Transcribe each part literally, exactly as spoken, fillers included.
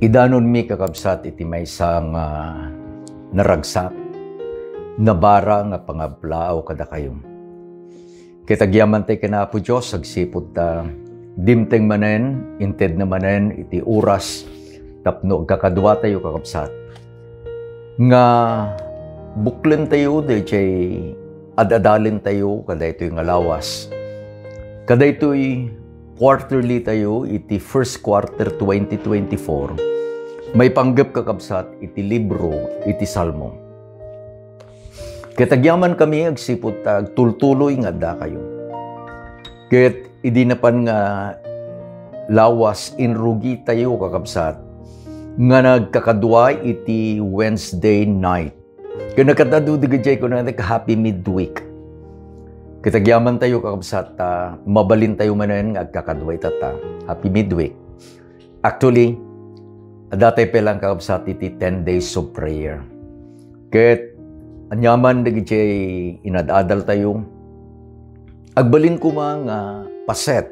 Idanonmi, kakabsat, iti maysa nga naragsak, nabara nga pangablaaw kadakayo. Ket agyamantay ken Apo Dios agsipud ta dimteng manen, intedna manen iti oras tapno agkakaduatayo, kakabsat, nga buklentayo dayjay ad-adalentayo kadaytoy nga lawas. Kadaytoy quarterly tayo iti first quarter twenty twenty-four. Maipanggep, kakabsat, iti libro iti Salmo. Ket agyamankami agsipud ta agtultuloy nga addakayo. Ket idi napan nga lawas, inrugitayo, kakabsat, nga nagkakadua iti Wednesday night. Ket nagkadadu dagiti kunana, happy midweek. Ket agyamantayo, kakabsat, ta mabalintayo manen nga agkakadua ita ta happy midweek. Actually, adda tay pay lang, kakabsat, iti ten days of prayer. Ket aniaman dagiti inad-adaltayo, agbalin koma nga paset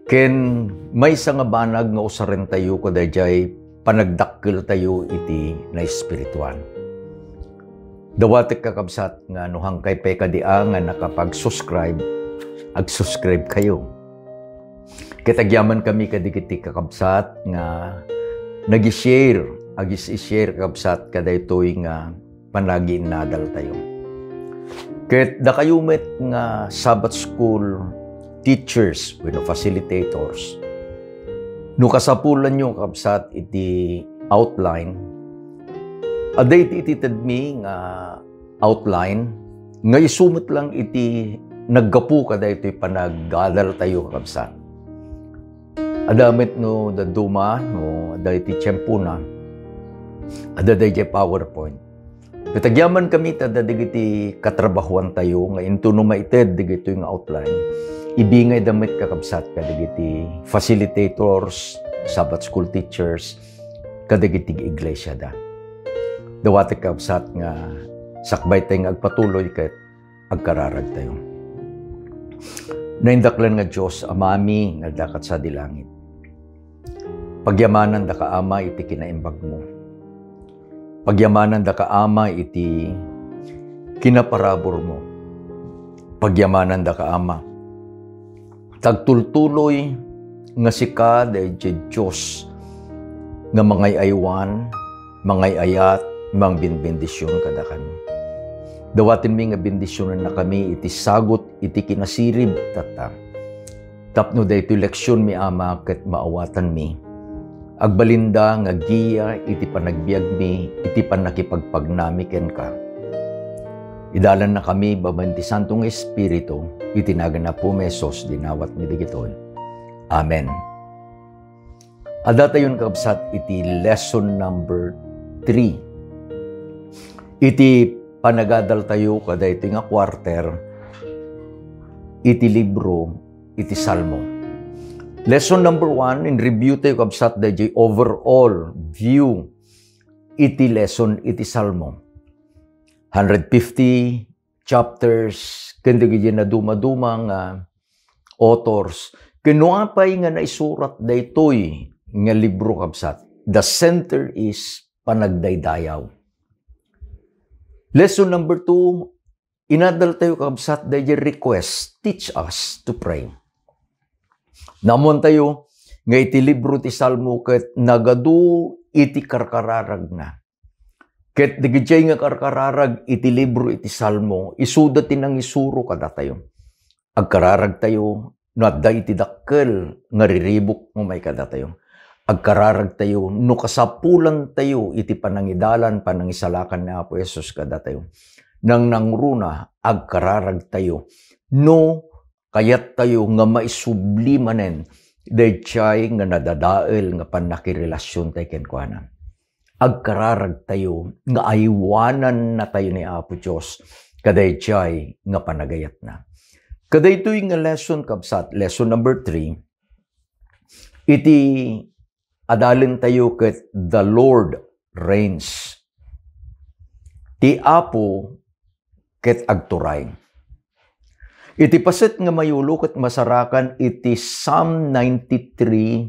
ken maysa nga banag nga usarentayo kadaydiay panagdakkeltayo iti naespirituan. Dawatek, kakabsat, nga no hankay pay kadi a nga nakapag-subscribe, ag-subscribe kayo. Ket agyamankami kadagiti kakabsat nga nag-share, agis-share, kakabsat, kadaytoy nga panagiinnadaltayo. Ket dakayo met nga Sabbath School teachers wenno facilitators, no kasapulanyo, kakabsat, iti outline, adda iti itedmi nga outline nga isu met lang iti naggapu kadaytoy panagadaltayo, kakabsat. Adda met no dadduma, no adda iti tiempona, adda daydiay PowerPoint. Ket agyamankami ta adda dagiti katrabahuantayo nga intono maited dagitoy nga outline, ibingayda met, kakabsat, kadagiti facilitators, Sabbath school teachers, kadagiti iglesiada. Dawatek, kakabsat, nga sakbaytay nga agpatuloy ket agkararagtayo. Naindaklan nga Dios, Amami nga adda kad sadi langit, pagyamanandaka, Ama, iti kinaimbagmo. Pagyamanandaka, Ama, iti kinaparaburmo. Pagyamanandaka, Ama, ta agtultuloy nga sika daydiay Dios nga mangay-aywan, mangay-ayat, mangbinbendision kadakami. Dawatenmi nga bendisionannakami iti sagut iti kinasirib tatta. Tapno daytoy leksionmi, Ama, ket maawatanmi, agbalinda nga giya iti panagbiagmi, iti pannakipagpagnami kenka. Idalannakami babaen ti Santo nga Espiritu, iti nagan ni Apomi Jesus dinawatmi dagitoy. Amen. Addatayon, kakabsat, iti lesson number three. Iti panagadaltayo kadaytoy nga quarter iti libro iti Salmo. Lesson number one, in-review tayo, kabsat, dayjay overall view iti lesson iti Salmo. Hundred fifty chapters, ken dagiti nadumaduma nga authors. Ken no apay nga naisurat daytoy nga libro, kabsat, the center is panagdaydayaw. Lesson number two, inadaltayo, kabsat, dayjay request, teach us to pray. Naammoantayo nga iti libro ti Salmo ket nagadu iti karkararagna. Ket dagijay nga karkararag iti libro iti Salmo, isuda ti nangisuro kadatayo. Agkararagtayo no adda iti dakkel nga riribuk nga umay kadatayo. Agkararagtayo no kasapulantayo iti panangidalan, panangisalakan ni Apo Jesus kadatayo. Nangnangruna, agkararagtayo no kayattayo nga maisubli manen dayjay nga nadadael nga pannakirelasiontayo kenkuana. Agkararagtayo nga aywanannatayo ni Apo Dios kadayjay nga panagayatna. Kadaytoy nga lesson, kabsat, lesson number three, iti adalentayo ket The Lord Reigns. Ti Apo ket agturay. Iti paset nga mayulo ket masarakan iti Psalm ninety-three,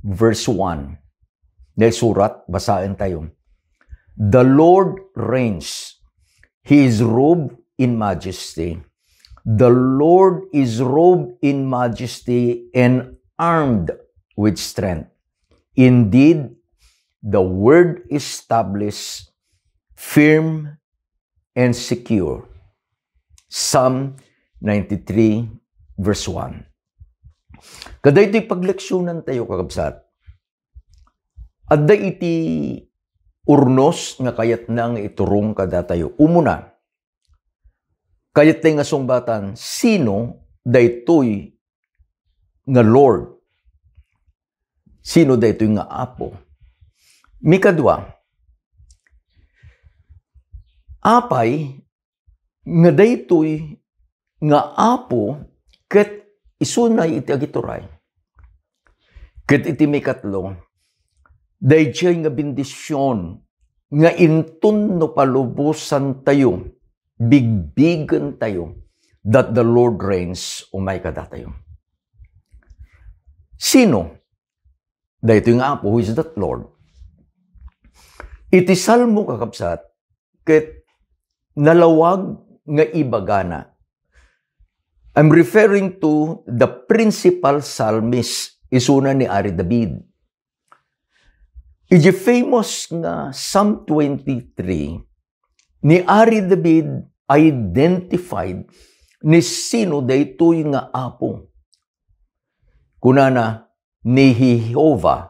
verse one. Naisurat, basaentayo. "The Lord reigns. He is robed in majesty. The Lord is robed in majesty and armed with strength. Indeed, the word established firm and secure." Psalm ninety-three, verse one. Kadaytoy pagleksyonan tayo, kakabsat. Adda iti urnos nga kayatna nga iturong kadatayo. Umuna, kayat tayo nga sungbatan, sino daytoy nga Lord? Sino daytoy nga Apo? Mikadua, apay nga daytoy nga Apo ket isuna iti agituray? Ket iti mikatlo, daydiay nga bendision nga inton no palubosantayo, bigbigentayo, that the Lord reigns, umay kadatayo. Sino daytoy nga Apo? Who is that Lord? Iti Salmo, kakabsat, ket nalawag nga ibagana. I'm referring to the principal psalmist, isuna ni Ari David. Iti famous nga Psalm twenty-three, ni Ari David identified ni sino daytoy nga Apo. Kunana, "Ni Jehovah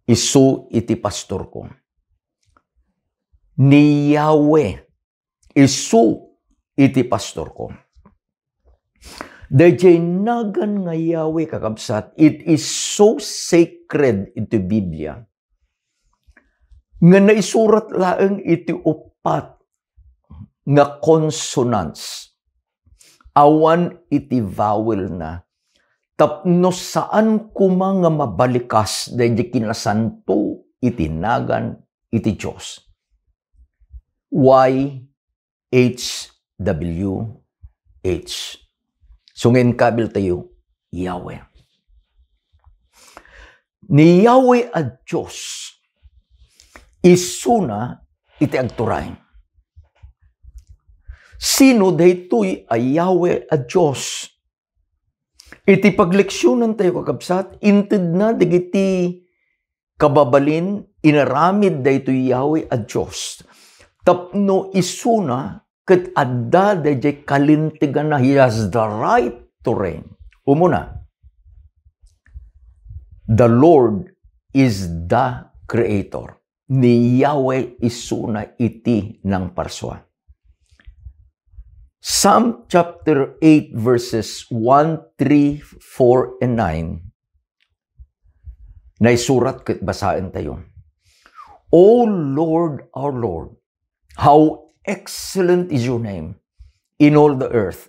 isu iti pastorko." Ni Yahweh isu iti pastorko. Daydiay nagan nga Yahweh, kakabsat, it is so sacred iti Biblia nga naisurat laeng iti uppat nga consonants awan iti vowel na, tapno saan koma nga mabalikas daydi kinasanto iti nagan iti Dios. Y H W H. So nga inkabil tayo, Yahweh. Ni Yahweh a Dios, isuna iti agturay. Sino daytoy a Yahweh a Dios? Iti pagleksyonan tayo, kakabsat, intedna dagiti kababalin, inaramid daytoy Yahweh a Dios tapno isuna ket adda daydiay kalinteganna. He has the right to reign. Umuna, the Lord is the creator. Ni Yahweh isuna iti nangparsua. Psalm chapter eight, verses one, three, four, and nine, naisurat ket basaentayo, "O Lord, our Lord, how excellent is your name in all the earth.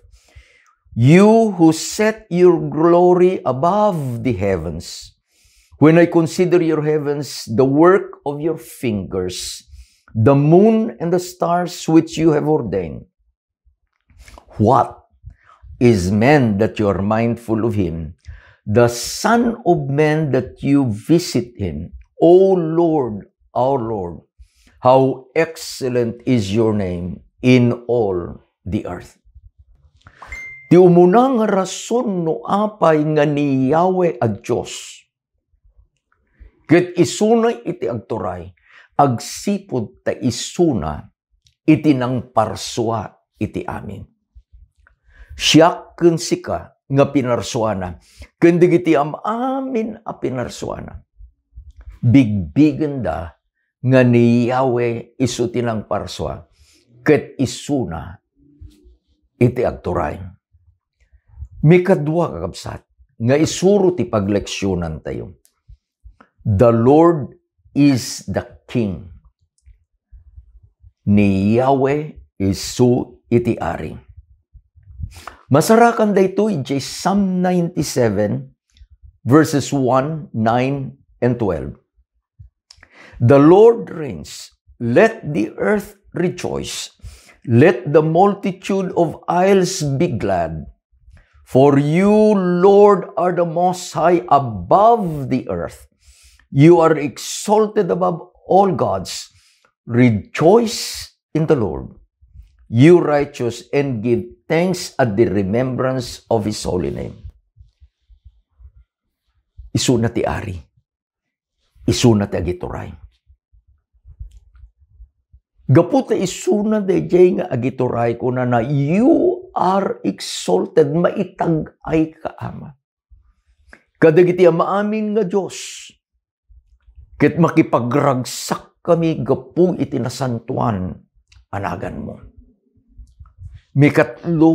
You who set your glory above the heavens. When I consider your heavens, the work of your fingers, the moon and the stars which you have ordained, what is man that you are mindful of him, the son of man that you visit him? O Lord, our Lord, how excellent is your name in all the earth." Ti umuna nga rason no apay nga ni Yahweh a Dios ket isuna iti agturay, agsipud ta isuna iti nangparsua iti amin. Siak ken sika nga pinarsuana, ken dagiti am-amin a pinarsuana. Bigbigenda nga ni Yahweh isu ti nangparsua, ket isuna iti agturay. Mikadua, kakabsat, nga isuro ti pagleksionantayo, the Lord is the King. Ni Yahweh isu iti Ari. Masarakan daytoy idiay Psalm ninety-seven, verses one, nine, and twelve. "The Lord reigns. Let the earth rejoice. Let the multitude of isles be glad. For you, Lord, are the Most High above the earth. You are exalted above all gods. Rejoice in the Lord, you righteous, and give thanks at the remembrance of his holy name. Isuna ti ari. Isuna ti agituray. Gapu ta isuna daydiay nga agituray, kunana, "You are exalted," maitag-ay ka, Ama, kadagiti amin nga Dios, ket makipagragsakkami gapu iti nasantoan a naganmo. Mikatlo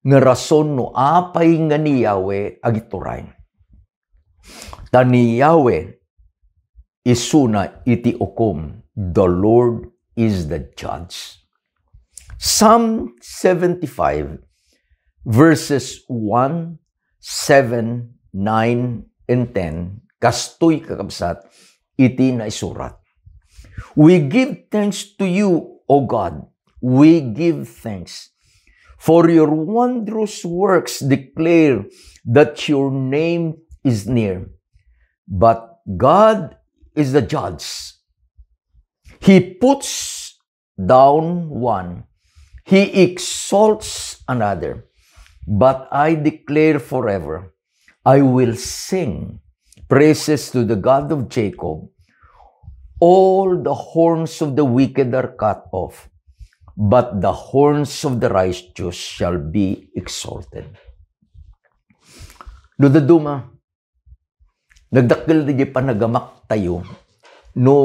nga rason no apay nga ni Yahweh agituray. Ta ni Yahweh isuna iti ukom. The Lord is the judge. Psalm seventy-five, verses one, seven, nine, and ten, kastoy, kakabsat, iti naisurat. We give thanks to you, O God. We give thanks. For your wondrous works declare that your name is near. But God is the judge. He puts down one, he exalts another. But I declare forever, I will sing praises to the God of Jacob. All the horns of the wicked are cut off, but the horns of the righteous shall be exalted. No dadduma, nagdakkel daydiay panagamaktayo no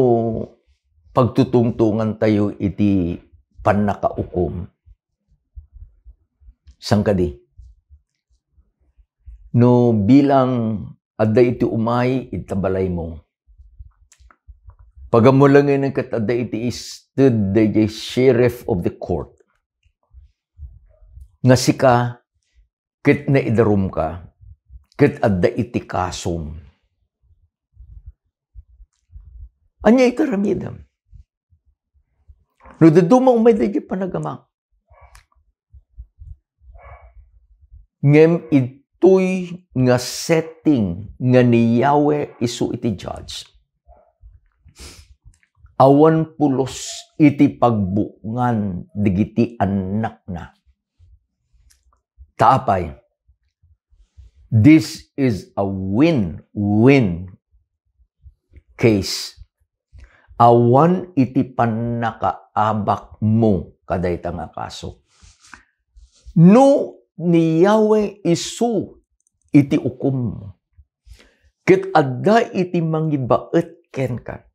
pagtutungtongantayo iti pannakaukom. Saan kadi? No bilang adda iti umay iti balaymo, pagammolaenna ket adda iti isted daydiay sheriff of the court nga sika ket naidarumka, ket adda iti kasom. Ania iti aramidem? No dadduma umay daydiay panagamak. Ngem itoy nga setting nga ni Yahweh isu iti judge, awan pulos iti pagbukngan dagiti annakna. Ta apay, this is a win-win case. Awan iti pannakaabakmo kadayta nga kaso. No ni Yahweh isu iti ukommo, ket adda iti mangibaet kenka.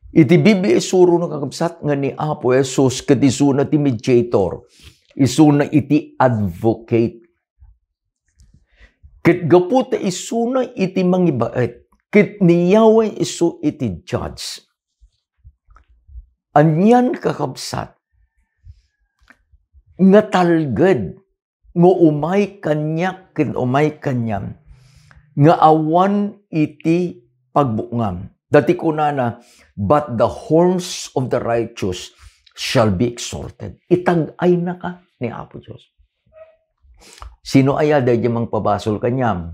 Iti Biblia, isurono, kakabsat, nga ni Apo Jesus ket isuna ti mediator, isuna iti advocate. Ket gapu ta isuna iti mangibaet, ket ni Yahweh isu iti judge. Anian, kakabsat, nga talged nga umay kaniak ken umay kaniam nga awan iti pagbukngam. Ta ti kunana, "But the horns of the righteous shall be exalted." Itag-aynaka ni Apo Dios. Sino aya daydiay mangpabasol kaniam?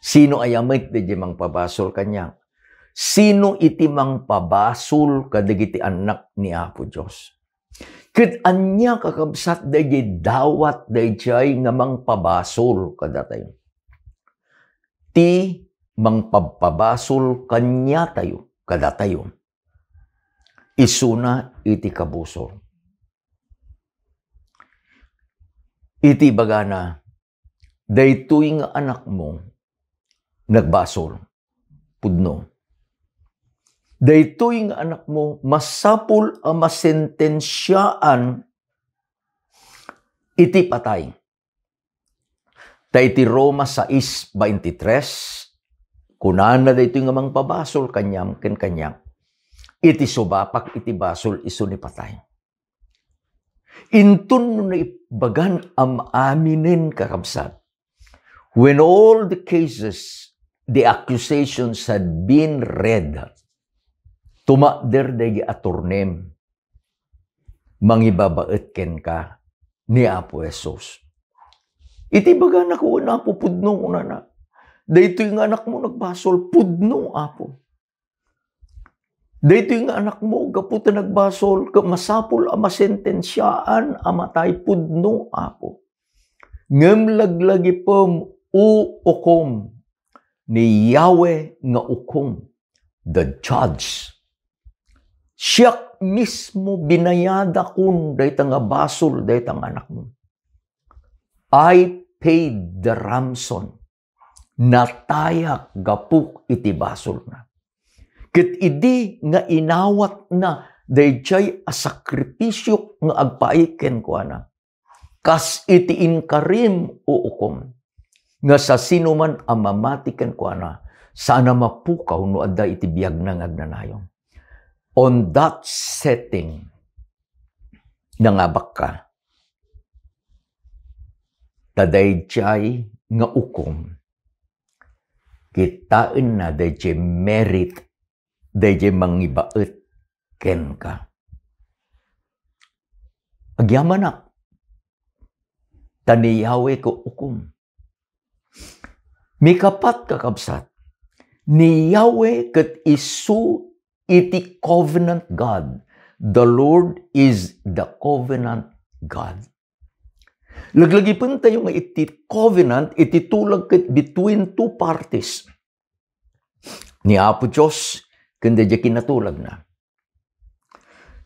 Sino aya met daydiay mangpabasol kaniak? Sino iti mangpabasol kadagiti annak ni Apo Dios? Ket ania, kakabsat, daydiay dawat daydiay nga mangpabasol kadatayo? Ti mangpabpabasol kaniatayo, kadatayo, isuna iti kabusor. Iti ibagana, "Daytoy nga anakmo nagbasol, pudno. Daytoy nga anakmo masapul a masentensiaan iti patay." Ta iti Roma sais veintitrés, kunana daytoy nga mangpabasol kaniam ken kaniak, "Iti subapak iti basol isu ni patay." Inton no naibagan am-aminen, kakabsat, when all the cases, the accusations had been read, tumakder daydi aturnem, mangibabaet kenka ni Apo Jesus. Iti ibagana ken Apo, pudno, kunana. Daytoy nga anakmo nagbasol, pudno, Apo. Daytoy nga anakmo, gapu ta nagbasol, ket masapul a masentensiaan a matay, pudno, Apo. Ngem laglagipem, O ukom, ni Yahweh nga ukom, the judge. Siak mismo binayadakon dayta nga basol dayta nga anakmo. I paid the ransom. Natayak gapu iti basolna. Ket idi nga inawatna daydiay a sakrifisio nga agpaay kenkuana, kas iti inkarim, O ukom, nga sasinoman a mamati kenkuana, saan a mapukaw no adda iti biagna nga agnanayon. On that setting, nangabakka. Ta daydiay nga ukom, kitaenna daydiay merit, daydiay mangibaet kenka. Agyamanak, ta ni Yahweh nga ukom. Mikapat, kakabsat, ni Yahweh ket isu iti covenant God. The Lord is the covenant God. Laglagipentayo nga iti covenant, iti tulag ket between two parties. Ni Apo Dios ken daydiay kinatulagna.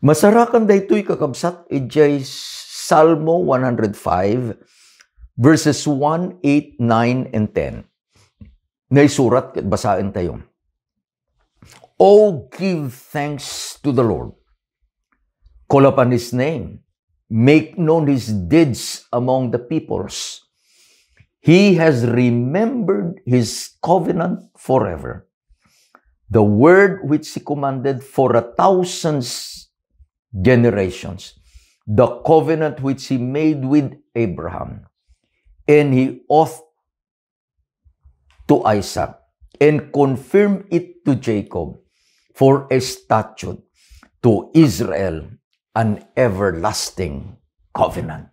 Masarakan daytoy, kakabsat, idiay Salmo one hundred five, verses one, eight, nine, and ten. Naisurat ket basaentayo. Oh, give thanks to the Lord. Call upon his name. Make known his deeds among the peoples. He has remembered his covenant forever, the word which he commanded for a thousand generations, the covenant which he made with Abraham, and he oath to Isaac, and confirm it to Jacob for a statute, to Israel an everlasting covenant.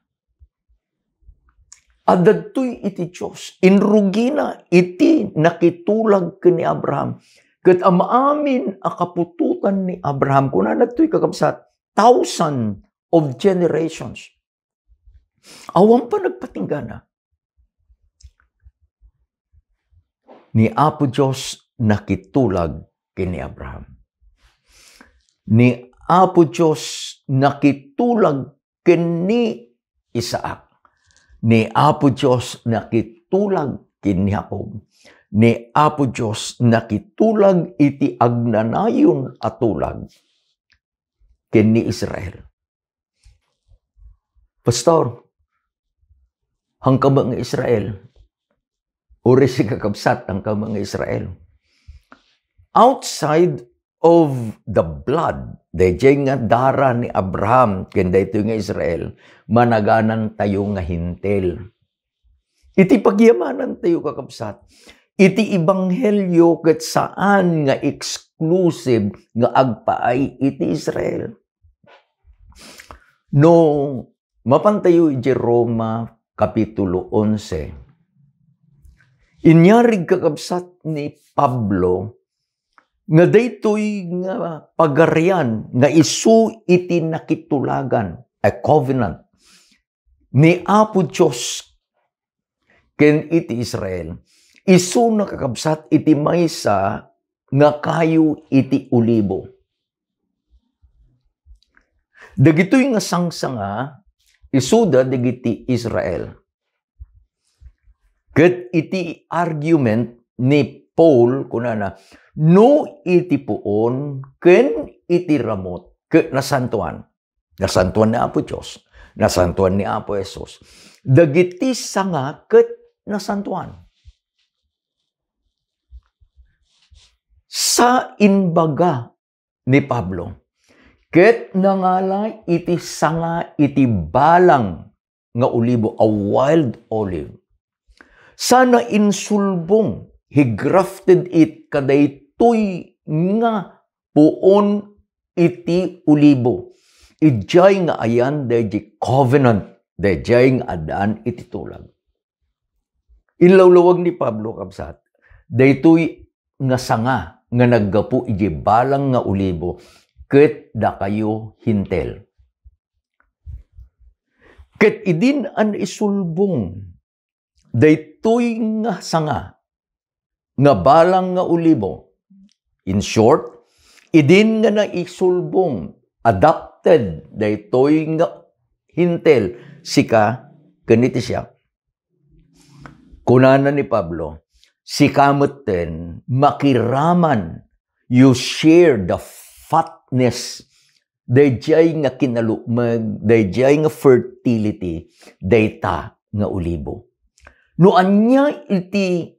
Adda daytoy iti Dios, inrugina iti nakitulag ken ni Abraham. Ket amin a kaputotan ni Abraham, kunana daytoy, kakabsat, thousand of generations. Awan panagpatinggana. Ni Apo Dios nakitulag ken ni Abraham. Ni Apo Dios nakitulag ken ni Isaac. Ni Apo Dios nakitulag ken ni Jacob. Ni Apo Dios nakitulag iti agnanayon a tulag ken ni Israel. Pastor, haanka met nga Israel? Uray sika, kabsat, haanka met nga Israel? Outside of the blood, daydiay nga dara ni Abraham ken daytoy nga Israel, managanantayo nga Hentil. Iti pagyamanantayo, kakabsat, iti ebanghelio ket saan nga exclusive nga agpaay iti Israel. No mapantayo iti Roma Kapitulo onse, inyarig, kakabsat, ni Pablo nga daytoy nga pagarian nga isu iti nakitulagan, a covenant, ni Apo Dios ken iti Israel. Isuna, kakabsat, iti maysa nga kayo iti olibo. Dagitoy nga sangsanga, isuda dagiti Israel. Ket iti argument ni Paul, kunana, no iti puon ken iti ramut, ket nasantoan. Nasantoan ni Apo Dios, nasantoan ni Apo Jesus. Dagiti sanga ket nasantoan. Sa imbaga ni Pablo, ket nangala iti sanga iti balang nga olibo, a wild olive. Sana insulbong, he grafted it, kadaytoy nga puon iti olibo. Idiay nga ayan daydi covenant, daydiay nga addaan iti tulag. Inlawlawag ni Pablo, kabsat, daytoy nga sanga nga naggapu idiay balang nga olibo ket dakayo Hentil. Ket idin a naisulbong daytoy nga sanga nga balang nga olibo, in short, idin nga naisulbong, adopted daytoy nga Hentil, sika ken iti siak. Kunana ni Pablo, sika metten, makiraman, you share the fatness, daydiay nga kinalukmeg, daydiay nga fertility, dayta nga olibo. No ania iti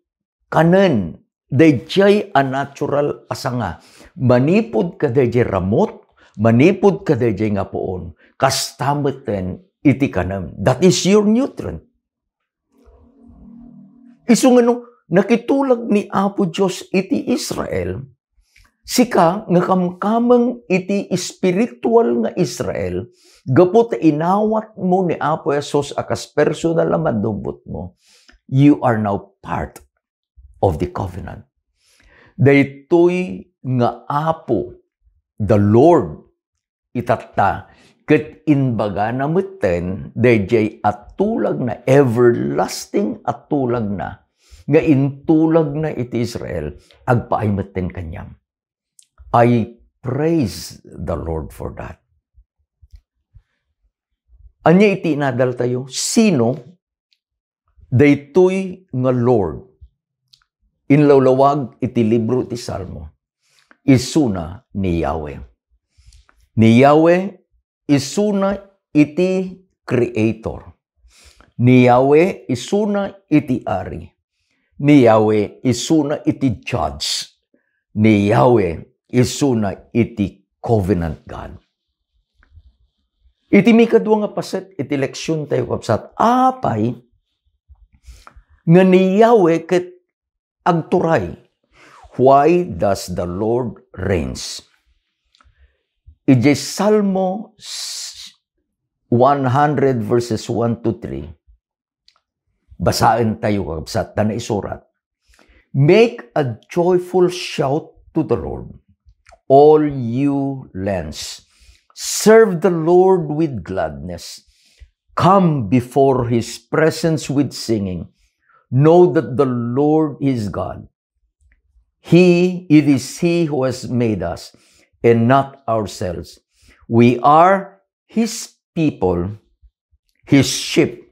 kanen, daydiay a natural a sanga, manipud kadaydiay ramut, manipud kadaydiay nga puon, kasta metten iti kanem. That is your nutrient. Isu nga no, nakitulag ni Apo Dios iti Israel, sika nga kamkameng iti espiritual nga Israel, gapu ta inawatmo ni Apo Jesus a kas personal a mannubbotmo, you are now part of the covenant. Daytoy nga Apo, the Lord, itatta, ket imbagana metten daydiay a tulagna, everlasting a tulagna, nga intulagna iti Israel, agpaay metten kaniam. I praise the Lord for that. Ania iti inadaltayo? Sino daytoy nga Lord? Inlawlawag iti libro ti Salmo, isuna ni Yahweh. Ni Yahweh, isuna iti Creator. Ni Yahweh, isuna iti Ari. Ni Yahweh, isuna iti Judge. Ni Yahweh, isuna iti Covenant God. Iti mikadua nga paset iti leksion tayo, kabsat, apay nga ni Yahweh ket agturay? Why does the Lord reigns? Idiay Salmo s-, one hundred verses one to three, basaen tayo, kabsat, ta naisurat, make a joyful shout to the Lord, all you lands. Serve the Lord with gladness. Come before his presence with singing. Know that the Lord is God. He, it is he who has made us, and not ourselves. We are his people, his sheep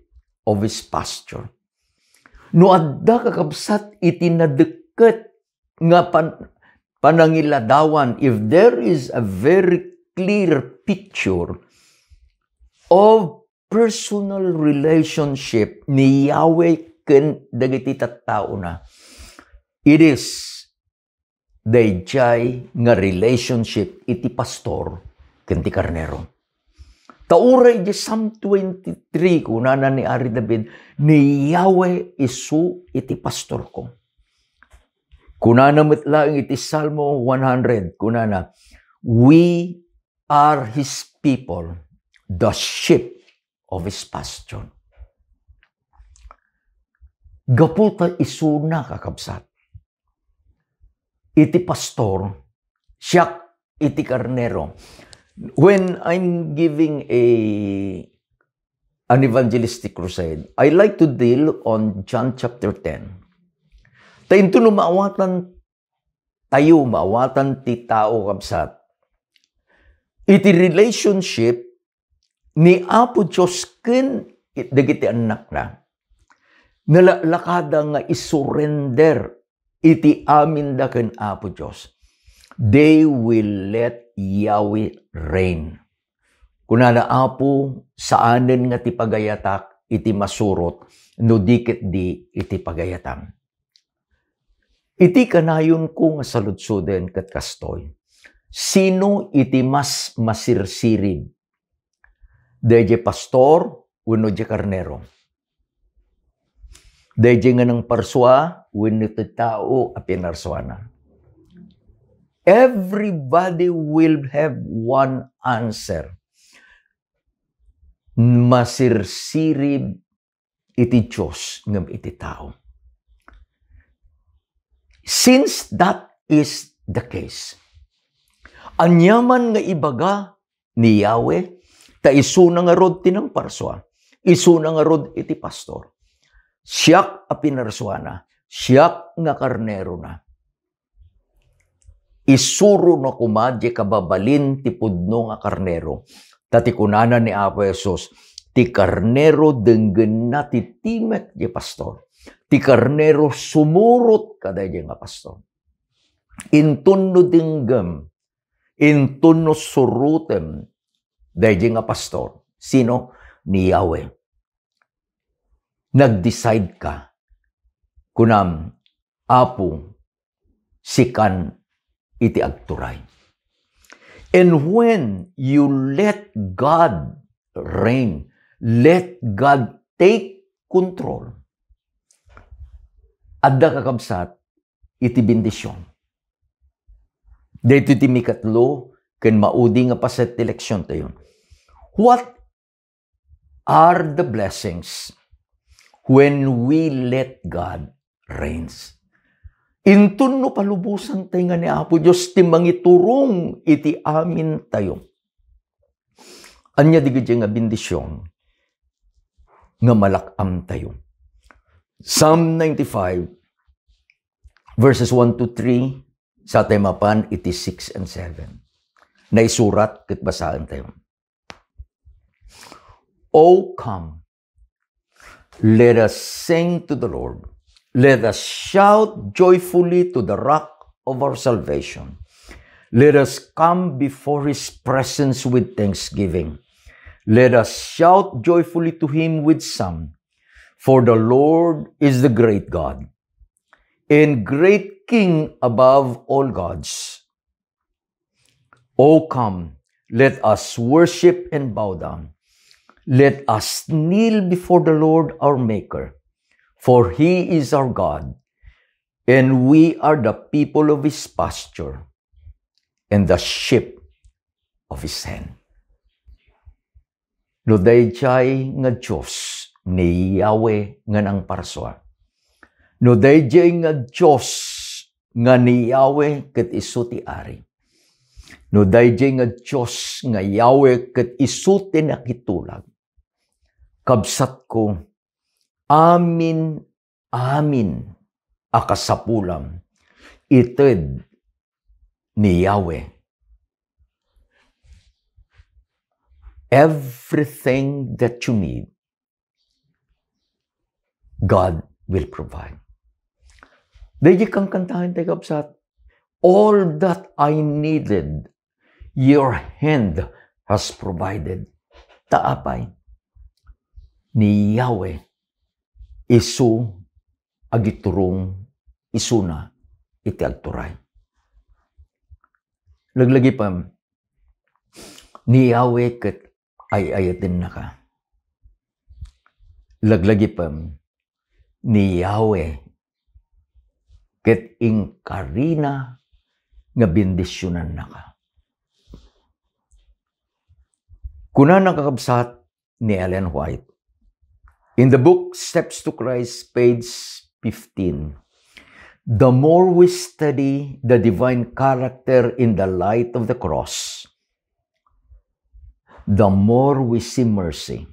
of his pasture. No adda, kakabsat, iti nadekket nga pan-, panangiladawan, if there is a very clear picture of personal relationship ni Yahweh ken dagiti tattaona, it is daydiay nga relationship iti pastor ken ti karnero. Ta uray iti Psalm twenty-three, kunana ni Ari David, ni Yahweh isu iti pastorko. Kunana met laeng iti Salmo one hundred, kunana, we are his people, the sheep of his pasture. Gapu ta isuna, kakabsat, iti pastor, siak iti karnero. When I'm giving a, an evangelistic crusade, I like to deal on John chapter ten. Ta into no maawatan tayo, maawatan ti tao, kabsat, iti relationship ni Apo Dios ken dagiti annakna, nalaklakada nga isurrender iti aminda ken Apo Dios. They will let Yahweh reign. Kunana, Apo, saanen nga ti pagayatak iti masurot, no di ketdi iti pagayatam. Iti kanayonko nga saludsoden ket kastoy, sino iti mas masirsirib? Daydiay pastor wenno diay karnero? Daydiay nga nangparsua wenno ti tao a pinarsuana? Everybody will have one answer. Masirsirib iti Dios ngem iti tao. Since that is the case, aniaman nga ibaga ni Yahweh, ta isuna ngarud ti nangparsua, isuna ngarud iti pastor. Siak a pinarsuana, siak nga karnerona. Isurona koma diay kababalin ti pudno nga karnero. Ta ti kunana ni Apo Jesus, ti karnero denggenna ti timek diay pastor. Ti karnero sumurot kadaydiay nga pastor. Inton no denggem, inton no surotem daydiay nga pastor. Sino? Ni Yahweh. Nag-decide ka. Kunam, Apo, sikan iti agturay. And when you let God reign, let God take control, adda, kakabsat, iti bendision. Daytoy ti mikatlo ken maudi nga paset ti leksion tayo. What are the blessings when we let God reigns? Inton no palubosan tayo nga ni Apo Dios ti mangiturong iti amin tayo. Ania dagiti nga bendision nga malak-am tayo? Psalm ninety-five, verses one to three, sa tayo mapan iti six and seven. Naisurat ket basaen tayo. "O come, let us sing to the Lord. Let us shout joyfully to the rock of our salvation. Let us come before his presence with thanksgiving. Let us shout joyfully to him with song. For the Lord is the great God and great King above all gods. O come, let us worship and bow down. Let us kneel before the Lord our Maker, for he is our God, and we are the people of his pasture and the sheep of his hand." No daydiay nga Dios ni Yahweh nga nangparsua, no daydiay nga Dios nga ni Yahweh ket isu ti Ari, no daydiay nga Dios nga Yahweh ket isu ti nakitulag, kabsatko, amin amin a kasapulam, ited ni Yahweh everything that you need, God will provide. Daydi kangkantahan tayo, kabsat, "All that I needed, your hand has provided." Ta apay? Ni Yahweh, isu agiturong isuna iti agturay. Laglagipem, ni Yahweh ket ay-ayatennaka. Laglagipem, ni Yahweh ket inkarina nga bendisionannaka. Kunana, kakabsat, ni Ellen White. In the book Steps to Christ, page fifteen, "The more we study the divine character in the light of the cross, the more we see mercy,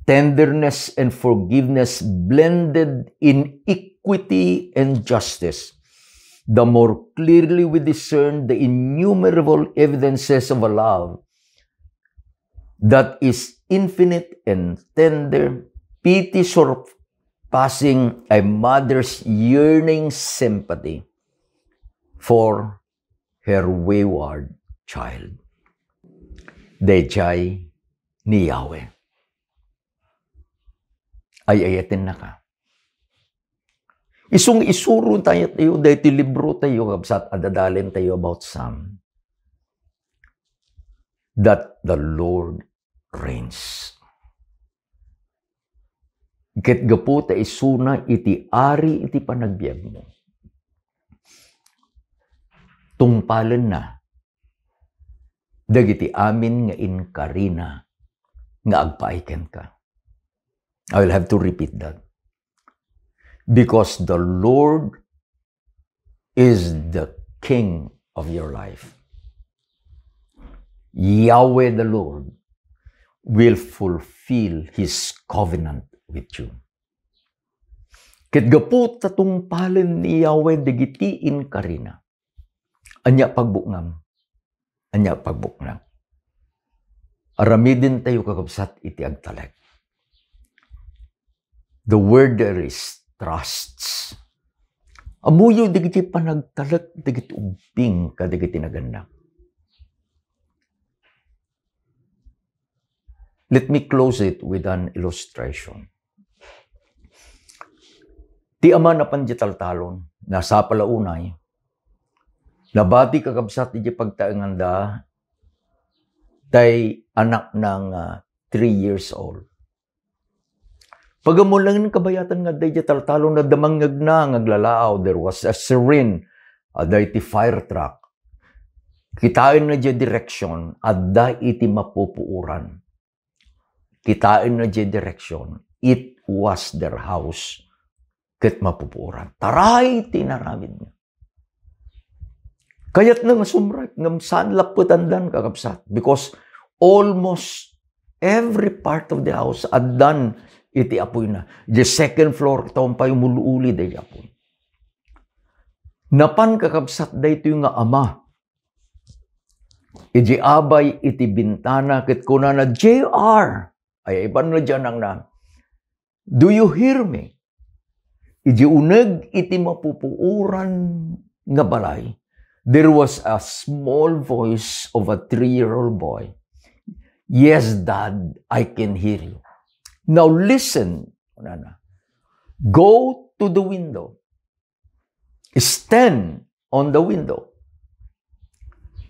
tenderness, and forgiveness blended in equity and justice, the more clearly we discern the innumerable evidences of a love that is infinite and tender, pity surpassing a mother's yearning sympathy for her wayward child." Daydiay ni Yahweh. Ay-ayatennaka. Isung isuro tayo, tayo, daytoy libro tayo, kabsat, adadalen tayo about Psalm, that the Lord reigns. Ket gapu ta isuna iti ari iti panagbiagmo, tungpalenna dagiti amin nga inkarina nga agpaay kenka. I will have to repeat that. Because the Lord is the king of your life. Yahweh the Lord will fulfill his covenant with you. Ket gapu ta tungpalen ni Yahweh dagiti inkarina, ania pagbuknam? Ania pagbuknam? Aramidentayo, kakabsat, iti agtalek. The word there is trusts. Ammoyo dagiti panagtalek dagiti ubbing kadagiti nagannak. Let me close it with an illustration. Ti ama napan di taltalon, nasapa la unay, nabati, kakabsat, iti pagtaenganda tay anakna nga three years old. Pagamulangen kabayatan nga adda iti taltalon, adda mangngegna nga aglalaaw, there was a siren, adda iti fire truck. Kitaenna diay direksion, adda iti mapupuoran. Kitaenna diay direksion, it was their house, ket mapupuoran. Taray ti inaramidna. Kayatna nga sumrek, ngem saan lappetandan, kakabsat, because almost every part of the house addan iti apoyna. The second floor, tawen pay umul-uli daydi apoy. Napan, kakabsat, daytoy nga ama iti abay iti bintana ket kunana, "J R," ay, ibanna diay anakna, "Do you hear me?" Idi uneg iti mapupuoran nga balay, there was a small voice of a three-year-old boy. "Yes, Dad, I can hear you." "Now listen," kunana. "Go to the window. Stand on the window."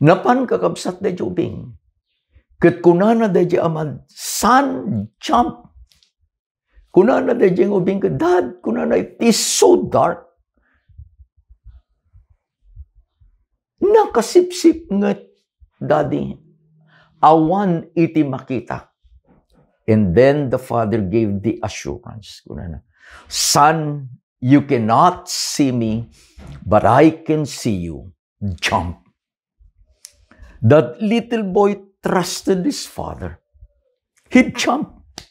Napan, kakabsat, daydi ubing. Ket kunana daydi ama, "Son, jump." Kunana daydi nga ubing ket, "Dad," kunana, "it is so dark." "Nakasipsip nget, Daddy. Awan iti makitak." And then the father gave the assurance. Kunana, "Son, you cannot see me, but I can see you. Jump." That little boy trusted his father. He jumped.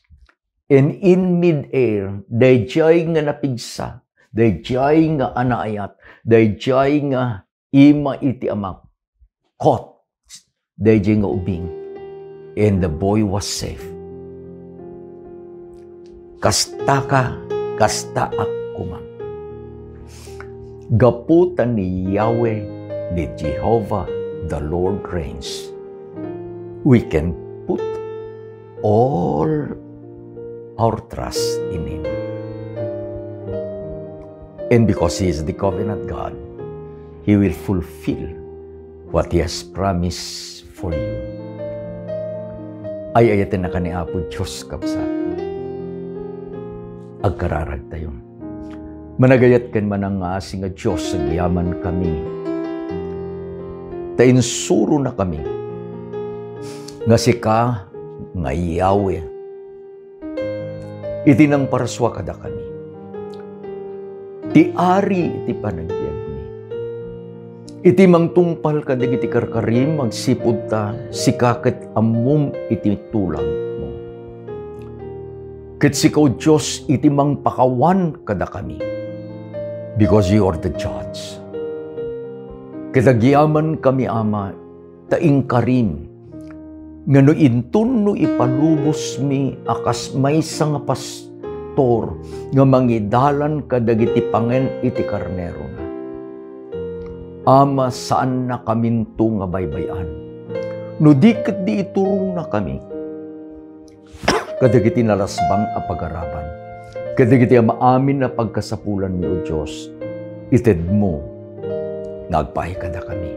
And in midair, daydiay nga napigsa, daydiay nga anaayat, daydiay nga ima iti ama, caught daydiay nga ubing. And the boy was safe. Kastaka, kastaak koma. Gapu ta ni Yahweh, ni Jehovah, the Lord reigns, we can put all our trust in Him. And because He is the covenant God, He will fulfill what He has promised for you. Ay-ayatennak ni Apo Dios, kabsat. Agkararagtayo. Managayat ken manangngasi nga Dios, agyamankami ta insuronakami nga sika nga Yahweh iti nangparasua kadakami. Ti Ari iti panagbiagmi. Iti mangtungpal kadagiti karkarim, agsipud ta sika ket ammom iti tulagmo. Ket sika, O Dios, iti mangpakawan kadakami, because you are the judge. Ket agyamankami, Ama, ta inkarim nga no inton no ipalubosmi a kas maysa nga pastor nga mangidalan kadagiti pangen iti karnerona. Ama, saannakaminto nga baybay-an. No di ket di iturongnakami kadagiti nalasbang a pagaraban, kadagiti amin a pagkasapulanmi, O Dios, itedmo nga agpaay kadakami.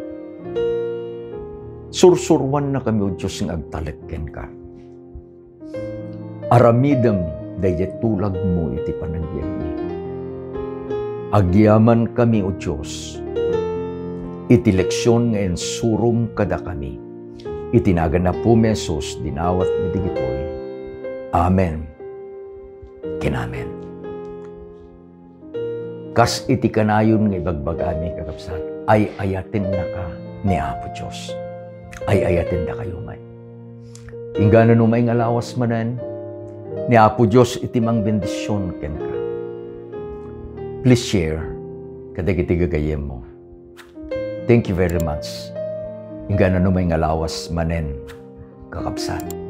Sursuroannakami, O Dios, nga agtalek kenka. Aramidem daydiay tulagmo iti panagbiagmi. Agyamankami, O Dios, iti leksion nga insurom kadakami. Iti nagan ni Apomi Jesus, dinawatmi dagitoy. Amen ken amen. Kas iti kanayon nga ibagbagami, kakabsat, ay-ayatennaka ni Apo Dios. Ay-ayatendakayo met. Inggana no maingalawas manen ni Apo Dios iti mangbendision kenka. Please share kadagiti gagayyemmo. Thank you very much. Inggana no maingalawas manen, kakabsat.